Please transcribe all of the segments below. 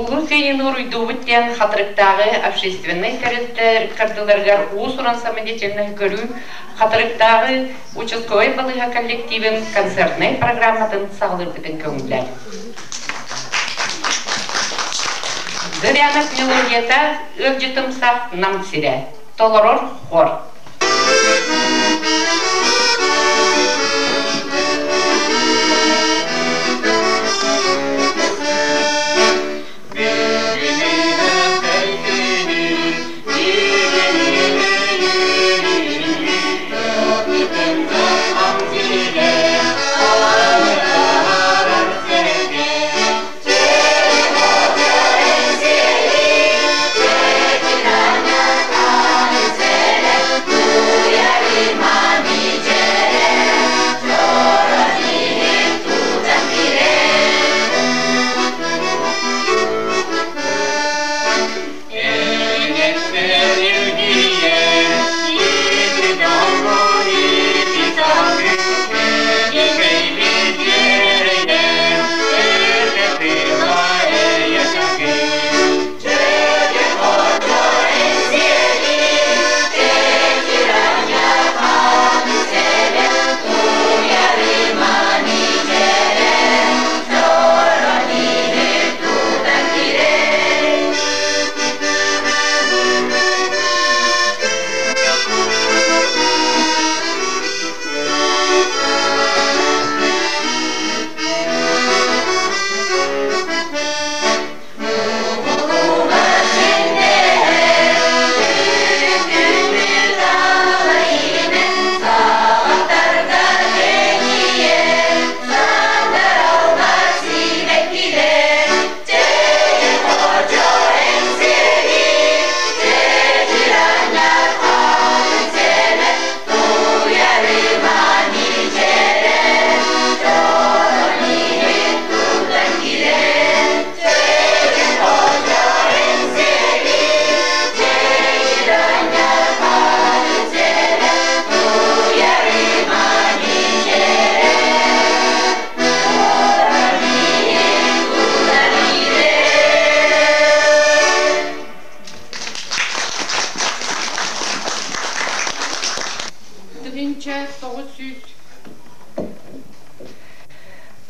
Улуу Кыайыыны уруйдуубут диэн Хатырыктааҕы общественнай тэрилтэ ыккардыларыгар уус-уран самодеятельнай көрүү Хатырыктааҕы участковай балыыһа коллективын концертнай программатын саҕалыырбытын көҥүллээн. Зырянов мелодията ыалдьытымсах Нам сирэ. Толорор хор.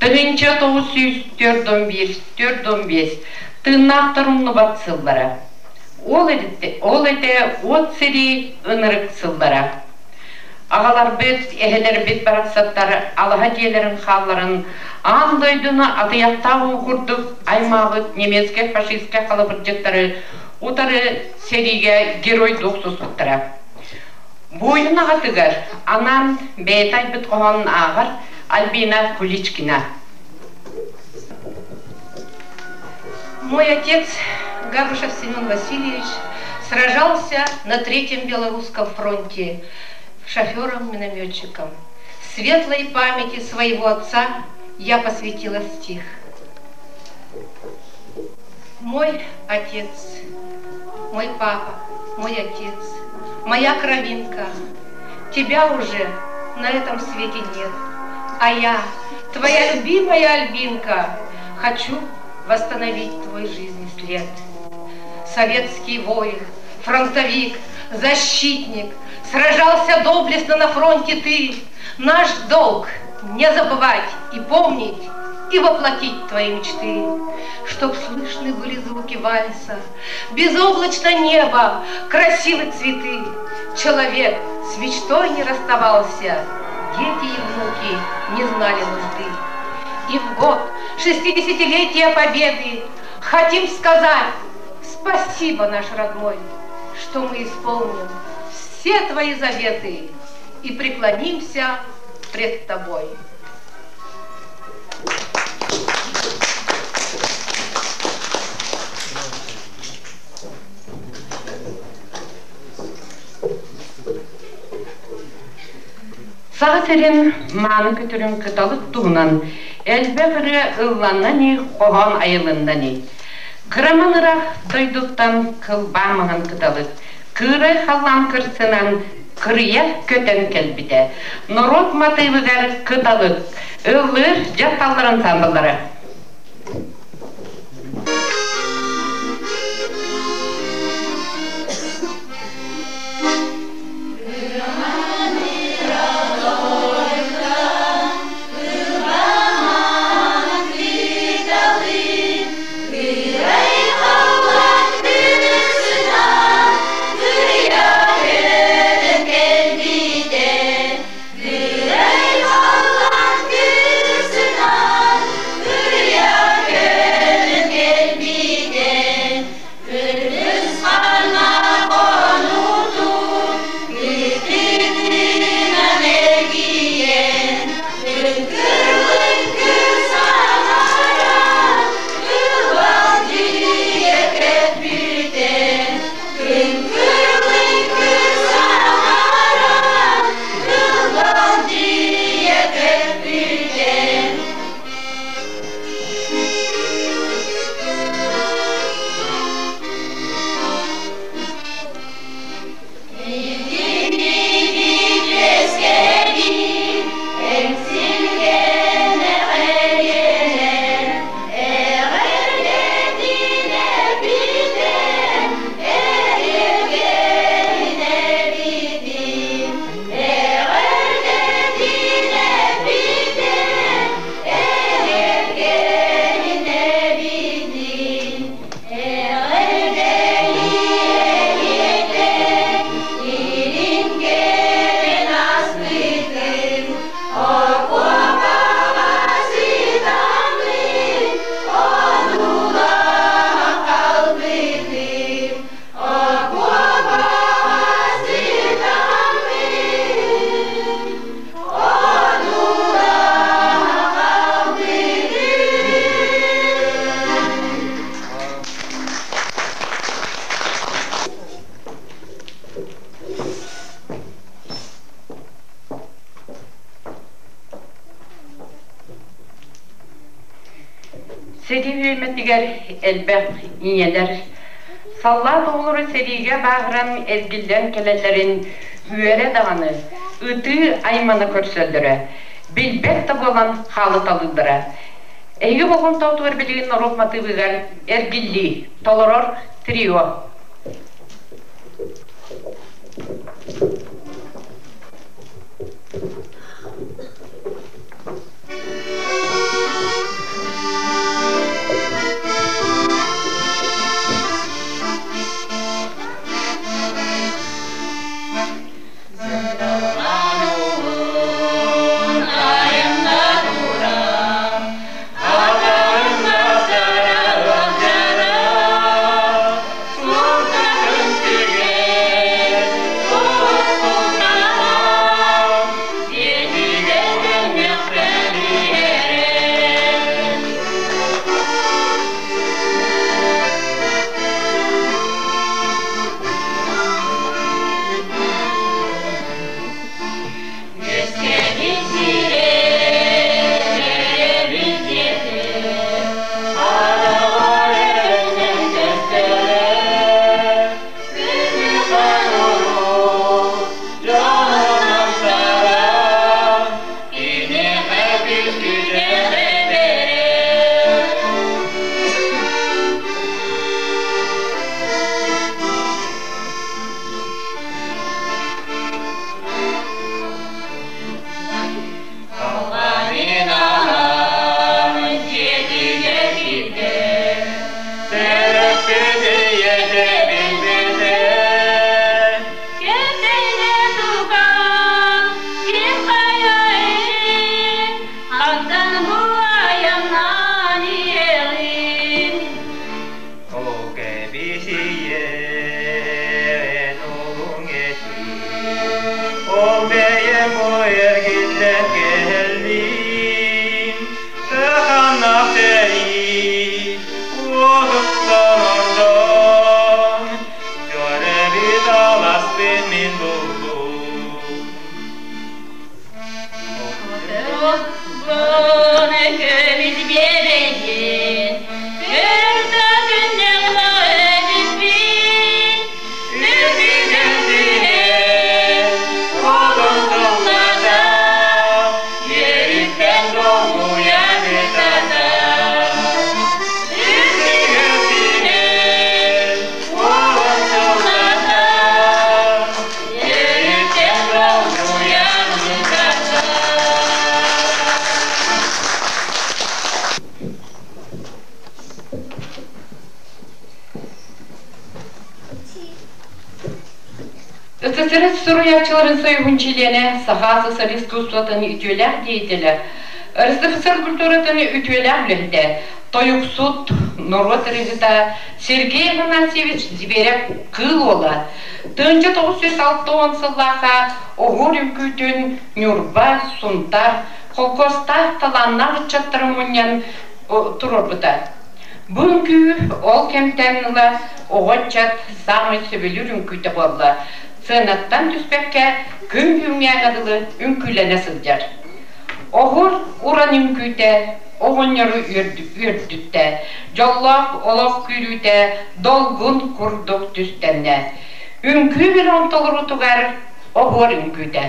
1904 415 тыыннаахтар умнубат сыллара. Ол этэ уот сэрии ынырык сыллара. Аҕаларбыт, эһэлэрбит барахсаттар алаһа дьиэлэрин хаалларан аан дойдуну атыйахтаах уу курдук аймаабыт немецкэй-фашистскай халабырдьыттары утары сэриигэ геройдуу охсуспуттара. Буойун аҕатыгар анаан бэйэтэ айбыт хоһоонун ааҕар Альбина Куличкина. Мой отец Габышев Семен Васильевич сражался на Третьем Белорусском фронте шофером-минометчиком. Светлой памяти своего отца я посвятила стих. Мой отец, мой папа, мой отец, моя кровинка, тебя уже на этом свете нет. А я, твоя любимая Альбинка, хочу восстановить твой жизни след. Советский воин, фронтовик, защитник, сражался доблестно на фронте ты. Наш долг не забывать и помнить, и воплотить твои мечты, чтоб слышны были звуки вальса, безоблачно небо, красивы цветы. Человек с мечтой не расставался, дети и внуки не знали нужды. И в год шестидесятилетия Победы хотим сказать спасибо, наш родной, что мы исполним все твои заветы и преклонимся пред тобой. Саха сирин мааны көтөрүн кыталык туһунан элбэх ырыа ылланна хоһоон айылынна Кыраман ыраах дойдуттан кылбаа маҥан кыталык кыырай халлаан кырсынан кырыйа көтөн кэлбитэ. Норуот матыыбыгар кыталык ыллыыр дьахталлар ансаамбыллара. Нэһилиэкпитигэр элбэх ийэлэр саллаат оҕолоро сэриигэ бааһыран эргиллэн кэлэллэрин үөрэ даҕаны ытыы аймана көрсөллөрө, билбэт да буолан хаалыталыыллара. Эһиги болҕомтоҕутугар билигин норуот матыыбыгар эргиллии толорор трио. Сырдаллан айанна туран, атарына саралдара, сурдарын түгэн, сулус-султанан, диэтигэр көннөхтөн иһэрэн. Үөскээбит сирэ, төрөөбүт дьиэтэ, хараҕар өҥнөн көстөрө, күнү урут дьонунан сара, киниэхэ күс-күдэх эбэрэ. Алларынан дьиэтигэр киирдэ, төрөппүт ийэтэ билбитэ. Кэтэйэ тукан, ким хайа эн, хантан бу айаннаан иһэҕин? Ол кэбисийэн олуҥ этин, ол бэйэм эргиллэн кэллим, саханах сэрии уотуттан ордон, төрөбүт аласпын мин буллум. Отурбун көмүс биэрэйин, көрдө күннэҕэ эбиппин, Үрдүгэр түһэн, уолун тыллата, үөрүттэн долгуйан ытата. Үрдүгэр түһэн, уолун тыллата, үөрүттэн долгуйан ытата. СССР суруйааччыларын союһун чилиэнэ, Саха СССР искусствотын үтүөлээх деятелэ, РСФСР культуратын үтүөлээх үлэһитэ, тойуксут, норуот ырыаһыта Сергей Афанасьевич Зверев Кыыл Уола 1960 сыллаахха оһуор үҥкүүтүн Ньурба, Сунтаар холкуостаах талааннаах ыччаттарын мунньан туруорбута. Бу үҥкүү ол кэмтэн ыла оҕо ыччат саамай сөбүлүүр үҥкүүтэ буолла. Сыанаттан түспэккэ күн бүгүҥҥээҥҥэ дылы үҥкүүлэнэ сылдьар. Оһур уран үҥкүүтэ оҕонньору үөрдүттэ, дьоллоох олох күүрүүтэ долгун курдук түстэннэ. Үҥкүү бөлөҕүн толоруутугар оһуор үҥкүүтэ.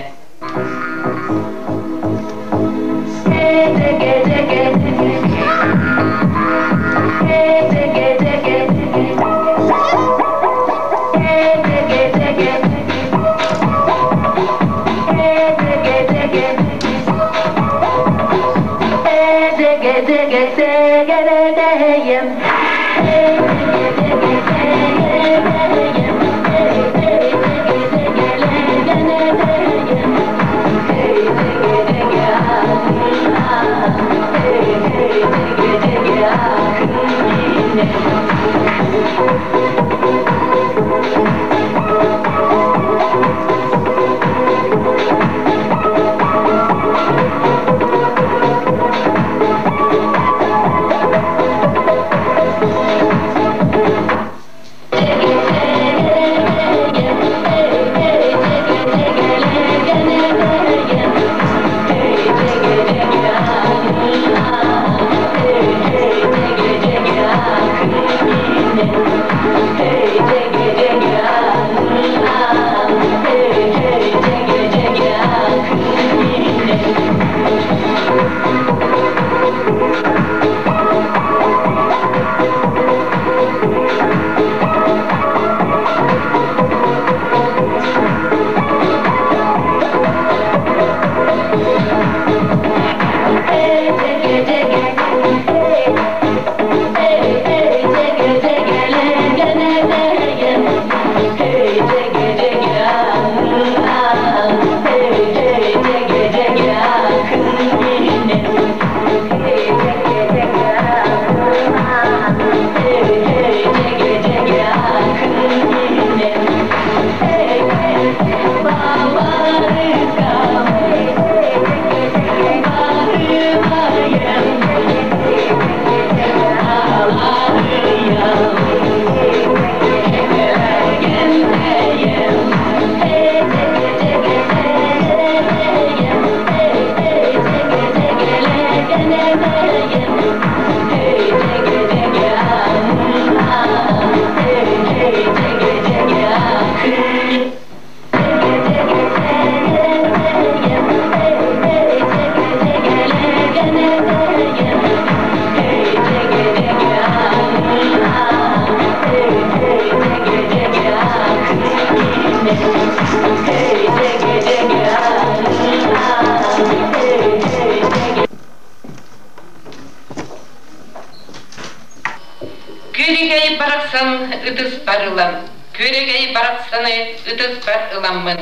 Күрүгэй барахсан ытыспар ылан, күрүгэй барахсаны ытыспар ыламмын,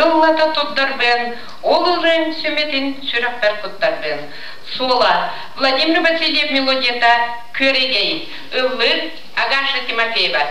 ыллата турдарбын, ол ырыам сүмэтин сүрэхпэр куттарбын. Суола Владимир Васильев мелодията Күөрэгэй, ыллыыр Агаша Тимофеева.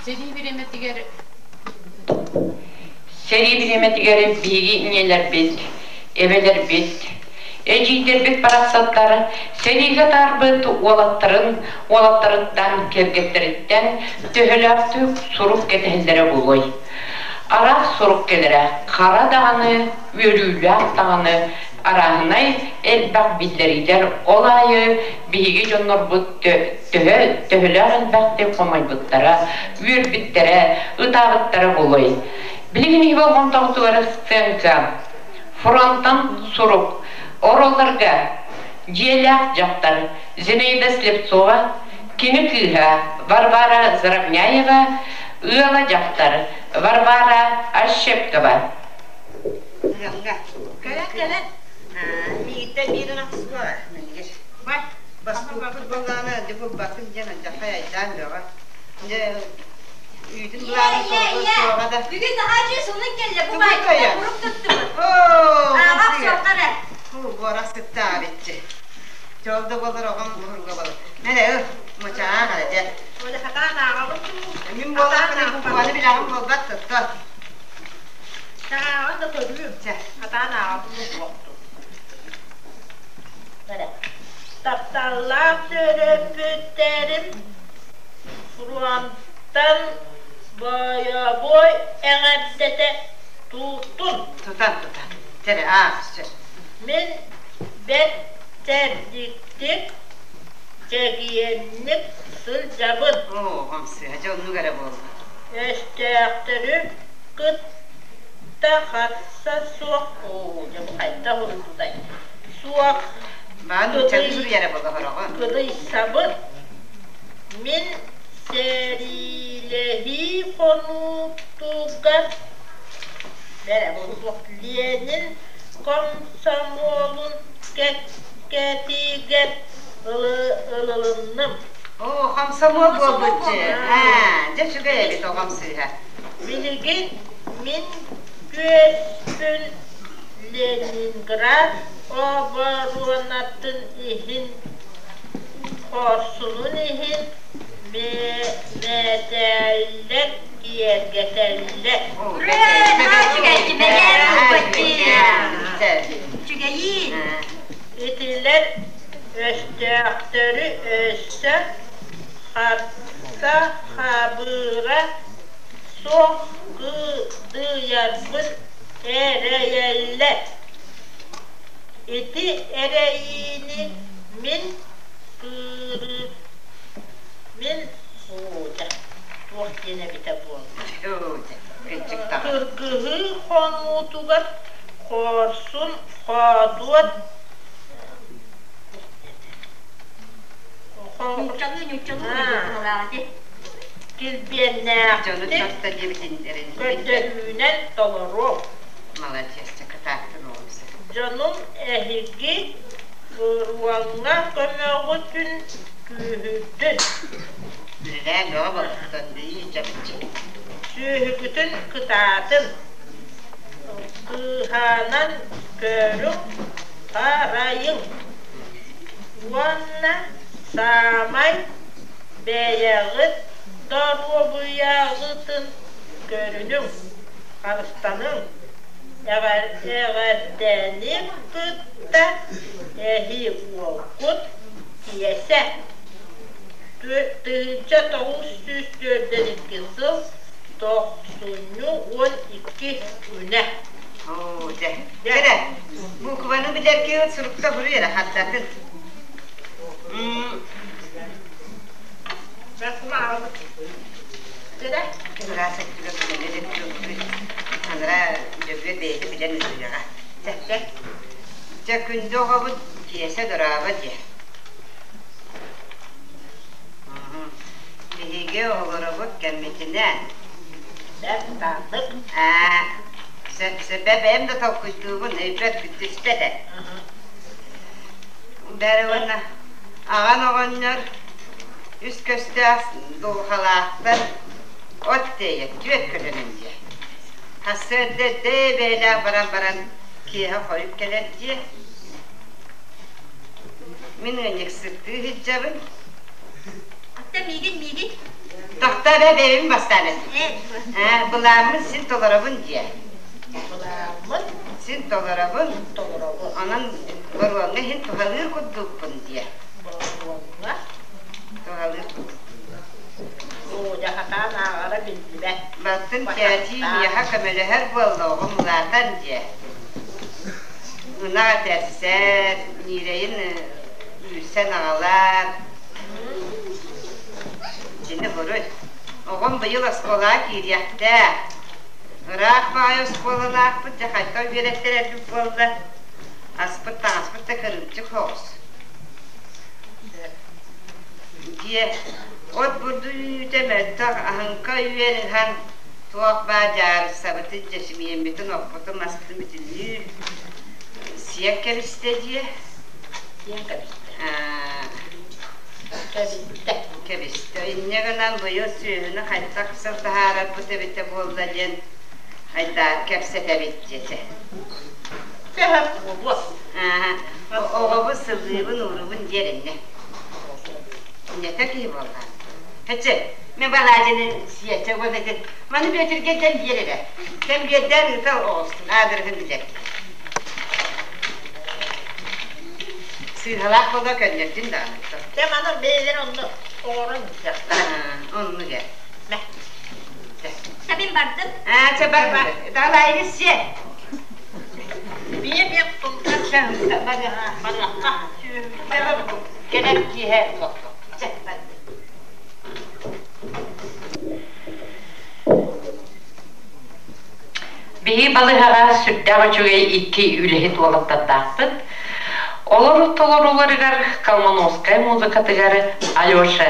Сэрии бириэмэтигэр Сэрии бириэмэтигэр биһиги ийэлэрбит, эбэлэрбит, эдьиийдэрбит барахсаттар сэриигэ атаарбыт уолаттарын уолаттарыттан, кэргэттэриттэн төһөлөөхтүк сурук кэтэһэллэрэ буолуой? Араас сурук кэлэрэ, хара даҕаны, үөрүүлээх даҕаны арааһынай элбэх биллэриилэр ол аайы биһиги дьоннорбут төһө төһөлөөх элбэхтик хомойбуттара, үөрбүттэрэ, ытаабыттара буолуой? Билигин иһи болҕомтоҕутугар сценка, фронтан сурук, оруолларга дьиэлээх дьахтар Зинаида Слепцова, кини кыыһа Варвара Заровняева, ыала дьахтар Варвара Ощепкова. Кэлэн кэлэн миигиттэн биир ынах суоҕа мингир. Бастыыбыт буоллаҕына дьэ булбатын диэн алдьархай айдаан бөҕө. Дьэ үүтүн былаанын толору суоҕа да. Бүгүн наһаа үчүгэй сонун кэллэ. Бу Тугу баайбыта кыайан? курук туттубут. Оо, Ааҕа хамсыга. охсуохха эрэ. Фу, буорах сыттаах эбитчи. Дьол да буолар оҕом уһурга болар. Мэрэ ыл, мучаах эрэ дьэ. Оля хатаан ааҕабын дуу? Мин Хатаан буоллахпына аахпаппын. букваны билэҕин буолбат тотто. Саҥааҕын да көрүүм. Чэ. Хатаан ааҕабын дуу суохтуу. Эрэ. Тапталлаах төрөппүттэрим фронтан бойобуой эҕэрдэтэ туттун. Тутан тутан. Чэ аах чэ. Мин бэрт чэбдиктик, чэгиэнник сылдьабын. Оо, хамсыа, дьэ оннук эрэ буолла. Өстөөхтөрү кытта харса суох оо, дьэ бу хайдах уруйдутай суох Баан нууччалыы суруйара буолла хороҕо. кыдыйсабын. Мин Сэриилэһии хонуутугар Ленин комсомолун кэккэтигэр ылылынным. Оо, комсомол буолбут дьэ. Дьэ үчүгэй эбит оҕом сыыһа. Билигин мин күөспүн Ленинград оборуонатын иһин, хорсунун иһин мэтээллэр киэргэтэллэр. Итилэр өстөөхтөрү өссө харса хабыыра суох кыдыйарбын эрэйэллэр. Ити эрэйиини мин кыыры мин уудьа туох диэн эбитэ буолла кыргыһыы хонуутугар хорсун хоодуот килбиэннээхтик көрдөрүүнэн толоруо. Дьонум эһиги Уруоҥҥа көмөҕүтүн күүһүрдүн. Сүөһүгүтүн кытаатын, кыыһаанан көрүҥ, харайыҥ уонна саамай бэйэҕит доруобуйаҕытын көрүнүҥ, харыстаныҥ. Эҕэрдэни кытта эһи уолгут Киэсэ 1942 сыл тохсунньу 12 күнэ. Оо, дьэ. Кэрэ, букваны билэргиэт сурукта буруй эрэ хардатын. Ыраас өттүгэр анараа Дьөгүөр бэйэтэ билэн ытыаҕа. Чэ, чэ, күндү оҕобут Киэсэ дорообо диэ. Биһиги оҕолоробут кэммитинэн аа, сөп бэйэм да толкуйдуубун, өйбөр түспэт ээ. Бары уонна аҕан оҕонньор үс көстөөх дулҕалаахтар от тиэйэ түөрт көлөнөн диэ. Сарсыарда эрдэ бэйэлээх баран баран киэһэ хойут кэлэр диэ. Мин ыанньыксыттыы сылдьабын. Оттон миигин, миигин? Тохтоо бээ, бэйэбин бастаан эт. Ээ, былааммын син толоробун диэ. Былааммын син толоробун. Толоробун. Онон боруоҥҥа иһин туһалыыр курдукпун диэ. Боруоҥҥа? Туһалыыр курдукпун. Оодьа хатаан ааҕара биллибэт. Балтым Кээтии миэхэ көмөлөһөр буолла, оҕом улаатан диэ. Ынах этэрсэр, ньирэйин үүрсэн аҕалар. Дьини буруй. Оҕом быйыл оскуолаҕа киириэхтээх. Ыраах баҕайы оскуолалаахпыт, дьэ хайдах үөрэттэрэрбит буолла. Аспыт таҥаспыт да кырыымчык соҕус. Дьиэ от бурдук үүнүүтэ мөлтөх, аһыҥка үөн ыһан, туох баар дьаарыссабытын, дьэчимиэммитин, оппутун, маспытын бүтүннүү сиэн кэбистэ дьиэ. Сиэн кэбистэ. Кэбистэ. Кэбистэ. Инньэ гынан быйыл сүөһүнү хайдах сыл таһаарарбыт эбитэ буолла диэн айдаар кэпсэтэбит диэтэ. Төһө буолуо? Оҕобут сыллыыбын, уурубун диэр иннэ. Иннэтэ киһи буолла. Хэчэ, мен балаадьыны сиэчэ уонна ити маны Бүөтүргэ кэм биэр эрэ. Кэм биэрдээн ыыта оҕустун, аадырыһын билэр. Сыыһалаах буола көннөрдүн даҕаны. Дьэ маны бэйэлэр онно оҥорон илдьэхтэрэ. Оннук ээ. Мэ. Сабин бардым. Аа, чэ бар бар. Далайгы сиэ. Биэ биэ барыахха. Кэлэр киэһэ Чэ, бар. Биһи балыыһаҕа сүрдээх үчүгэй икки үлэһит уолаттардаахпыт. Олор толорууларыгар Колмановская музыкатыгар Алеша.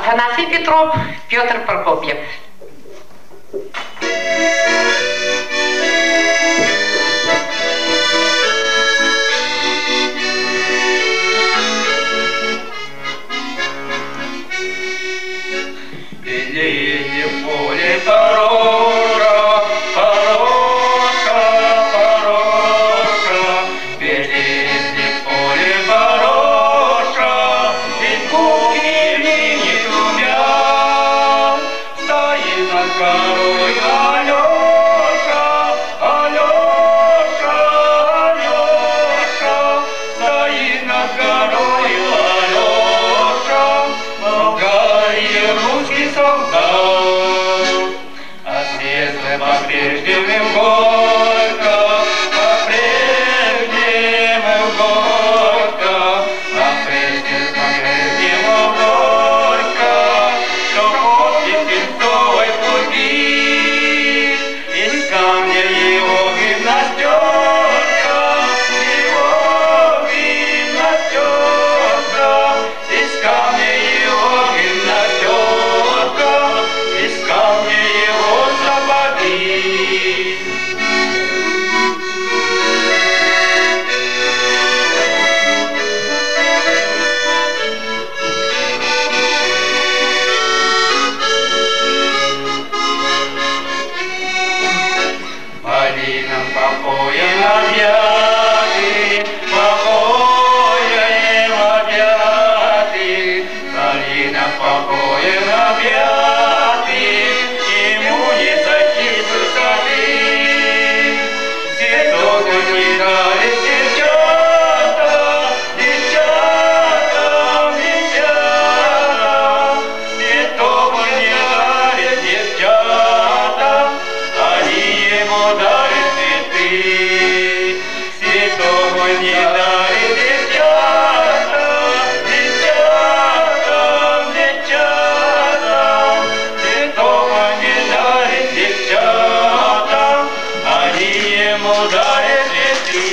Афанасий Петров, Петр Прокопьев. Белее поле хороша, хороша, хороша, Белее поле хороша, и куки не шумят. Стоит над горой Алеша, Алеша, Алеша, стоит над горой Алеша, Болгарии русский солдат. А сердце по-прежнему горько, по-прежнему горько, по-прежнему горько, что после свинцовой пути из камня его гимнастерка, его гимнастерка, из камня его гимнастерка, из камня его сапоги. Малинам покоем объяты, покоем объяты, Малинам покоем объяты, ему не сойти с высоты. Цветок не дали девчата, девчата, девчата, цветок не дали девчата, они ему дали цветы. Цветок не дали девчата, девчата, девчата, цветок не дали девчата, они ему дали цветы.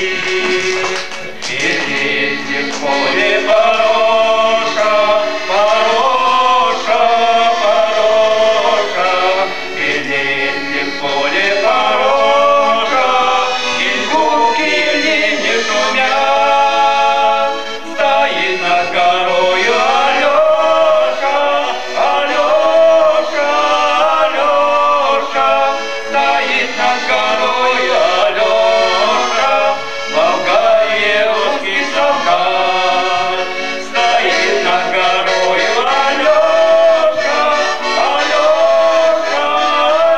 Берите поле хороша, хороша, хороша, берите поле хороша, и звуки не шумят. Стоит над горою Алеша, Алеша, Алеша, стоит над горою Алеша, Болгарии русский солдат. Стоит над горою Алеша, Алеша,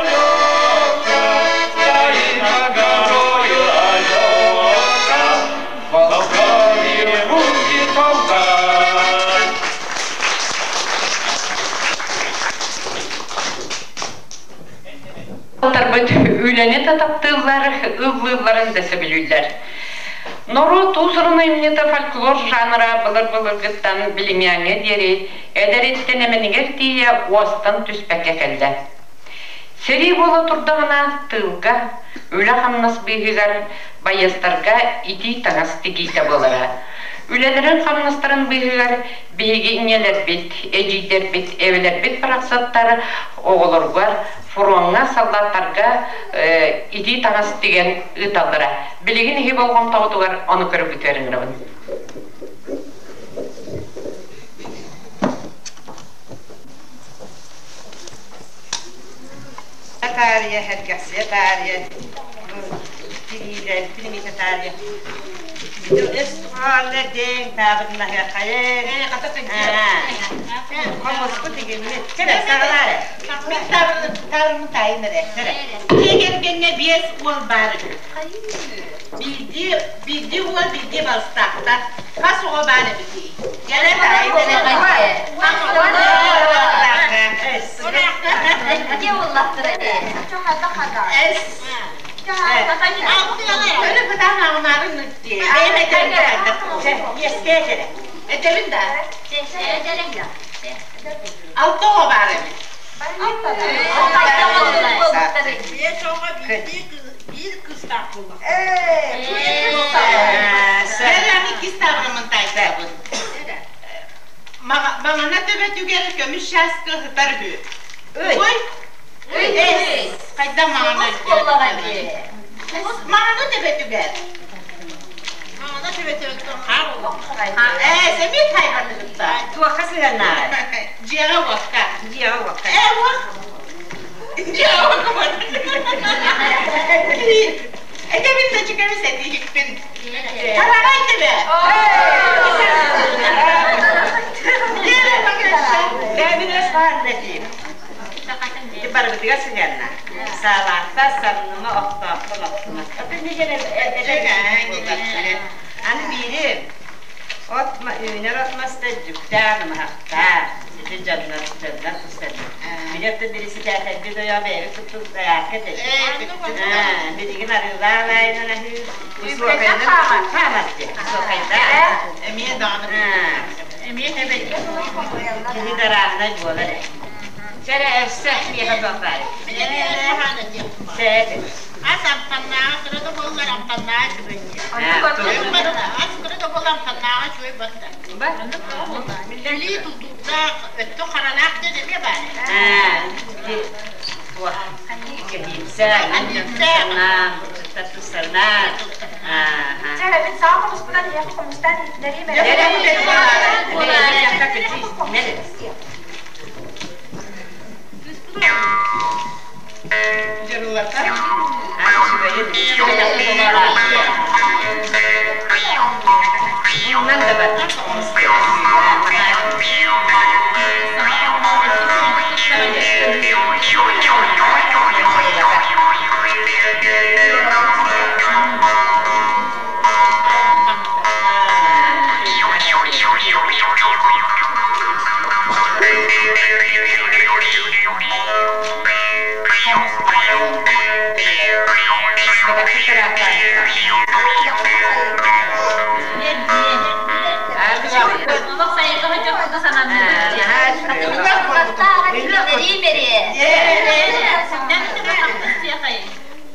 Алеша, стоит над горою Алеша, Болгарии русский солдат. Тарбыт үлэни да таптыыллар, ыллыылларын да сөбүлүүллэр. Норуот уус-уран айымньыта фольклор жанра былыр-былыргыттан билиҥҥээҥҥэ диэри эдэриттэн эмэнигэр тиийэ уостан түспэккэ кэллэ. Сэрии буола турдаҕына тыылга, үлэ-хамнас быыһыгар байыастарга итии таҥас тигиитэ буолара. Үлэлэрин-хамнастарын быыһыгар биһиги ийэлэрбит, эдьиийдэрбит, эбэлэрбит барахсаттар оҕолоругар фроҥҥа, саллааттарга итии таҥас тигэн ыыталлара. Билигин иһи болҕомтоҕутугар ону көрбүтүгэр ыҥырабын. Таарыйа, сэргэхсийэ таарыйа, тириилэрбин эмиэ таарыйа. Өс хаалла дэҥ таабыннаһыаххайын. Хомуспут игиннит. Кэлэ саҕалаары. Мин таабырым таайын эрэ. Дьиэ кэргэҥҥэ биэс уол баар үһү. Биирдии биирдии уол биирдии балыстаахтар. Хас оҕо баар эбитий? Кэлэ таайын эрэ. Этэбин да? Алта оҕо баар эбит. Биэс оҕо биир кыыстаах буолла. Бэрээни иккис таабырыммын таайсабын. Маҥана төбөтүгэр көмүс чааскы сытар үһү. Ой! Эй! Хайда маҥана буоллаҕа дии. Маҥана төбөтүгэр. Маҥана төбөтүгэр хаар Ээ, сэмиэ тайҕатыгытта. Туохха сыһыаннааҕый? Дьиэҕэ уокка. Дьиэҕэ уокка. Ээ, уок. Дьиэҕэ уокка буолла. Этэбин да чүкэбис этиһикпин. Тараҕай төбө. Бэйэбин өс хаһан этиим. Ити барыбытыгар сыһыанна. Саалаахта, самныма, охтоохтон охтума. Аны биири от үүнэр от маста дьүктээх, ымыһахтаах. Ити дьоннор дьоннор тустарбыт. Били оттон бириситээтэйбит ойоо бэйэбит туттубут айаакка этэ. Билигин арыылаах аайынан аһыыр. Высокайынан хаамар диэн. Высокайдаах. Эмиэ даҕаны. Эмиэ эбэт. Киһи дарааһынай буолар ээ. Чэрэ өссө миэхэ туох баар? Чэ. Ас амтаннааҕа кыра да буоллар амтаннааҕа үчүгэй. Ас кыра да буоллар амтаннааҕа үчүгэй батта. Билии тутуурдаах, өттө харалаах диэн эмиэ баар. Чэ, мин саҥа хомуспутан ийэхэ хомустаан иһитиннэриим эрэ. Дьарыллата.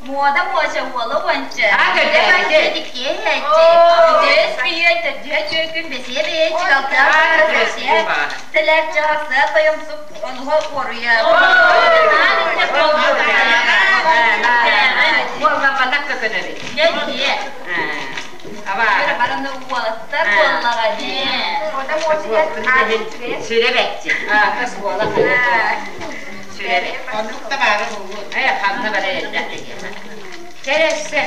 Муода муоча уола уонча, Үтүөс күйүөн төрдүһэ түөкүн бэсиэ бэйэ чыгалтаах бэсиэ тэлэр чаҕахсыа тойомсук онуһа уоруйа Уолламматах көкөнөбүт. Бараны уолаттар буоллаҕа дии. Сүрэ бэтти. Тас буола Сүрэ бэт. Оннук да баара буолуо. Э, ханна бара элбэх Кэрэссе.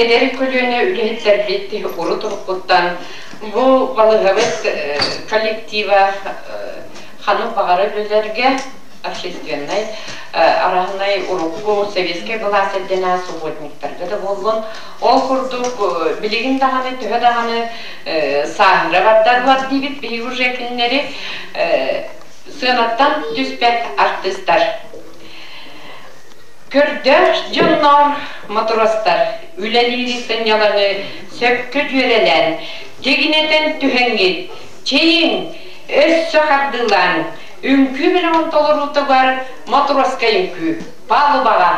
Эдэр көлүөнэ үлэһиттэрбит урут-уруккуттан бу балыыһабыт коллектива ханнык баҕарар үлэлэргэ общественнай Араһынай урукку советскай былаас эрдэнэ субботниктарга да буоллун. Ол курдук билигин даҕаны төһө даҕаны сааһыра бардаллар диибит биһиги уже кинилэри сыанаттан түспэт артыыстар. Көрдөөх дьоннор, матростар үлэлиири сынньалаҥы сөпкө дьүөрэлээн, тигинэтэн түһэҥҥит, чэйиҥ, өссө хардыылааҥ, үҥкүү бөлөҕүн толоруутугар матроска үҥкүү, палубаҕа.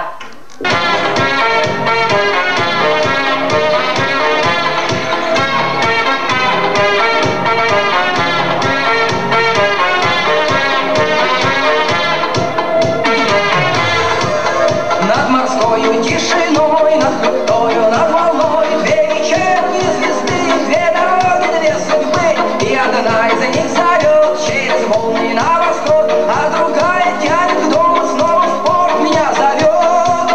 Над морскою тишиной, над крутою, над волной Две вечерние звезды, две дороги, две судьбы И одна из них зовет через волны на восход А другая тянет к дому, снова в порт меня зовет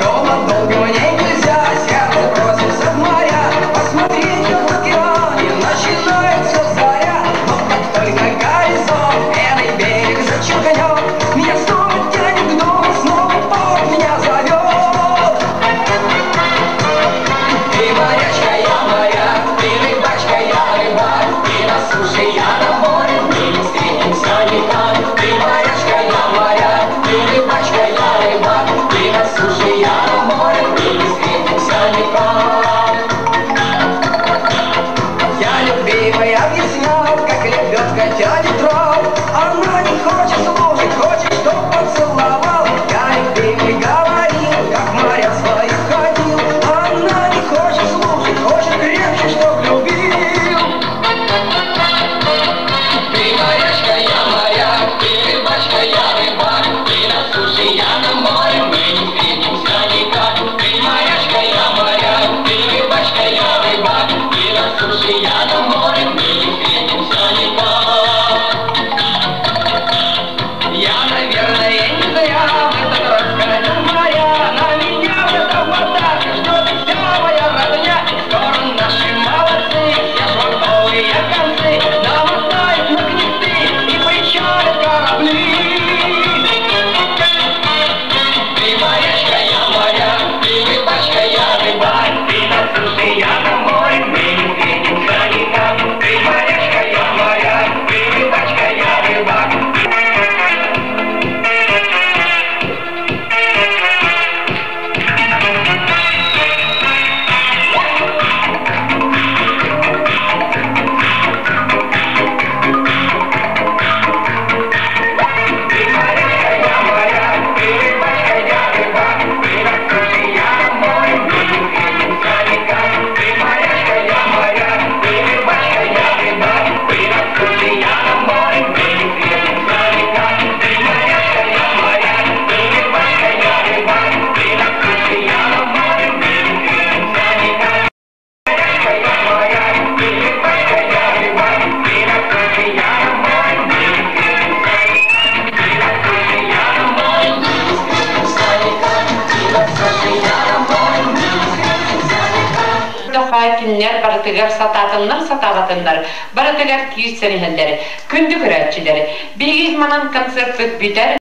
Дома долго мне нельзя, сердце просится в моря Посмотреть, как в океане начинается заря Но как только горизонт белый берег зачеркнет Меня снова тянет к дому, снова в порт меня зовет Ты морячка, я моряк, ты рыбачка, я рыбак Ты на суше, я на море, мы не встретимся никак Ты морячка, я моряк, ты рыбачка, я рыбак Ты на суше, я на море, мы не встретимся никак Я любимой объяснял, как лебедка тянет трал Она не хочет слушать, хочет, чтоб поцеловал Я любимой говорил, как моря своих ходил Она не хочет слушать, хочет крепче, чтоб любил Ты морячка, я моряк, ты рыбачка, я рыбак Ты на суше, я на море, мы не встретимся никак Ты морячка, я моряк, ты рыбачка, я рыбак Ты на суше, я на море, мы не встретимся никак Я, наверное, не зря в этот раз ходил в моря На меня в этом водах ждет вся моя родня Скоро наши молодцы, все швартовые концы Намотают на кнехты и причалят корабли Ты морячка, я моряк, ты рыбачка, я рыбак Ты на суше, я на море, мы не встретимся никак Ты морячка, я моряк, ты рыбачка, я рыбак Ты морячка, я моряк, ты рыбачка, я рыбак Ты на суше, я на море, мы не встретимся никак Ты морячка, я моряк, ты рыбачка, я рыбак Ты на суше, я на море, мы не встретимся никак Ты морячка, я моряк, ты рыбачка, я рыбак Ты на суше, я на море, мы не встретимся никак Морячка, я моряк, ты рыбачка, я рыбак Ты на суше, я на море, мы не встретимся никак Ты на суше, я на море, мы не встретимся никак Ты на суше, я на море, мы не встретимся никак Дохай кинилэр барытыгар сатаатыннар сатаабатыннар, барытыгар киирсэн иһэллэр, күндү көрөөччүлэр. Биһиги манан концертпыт бүтэр.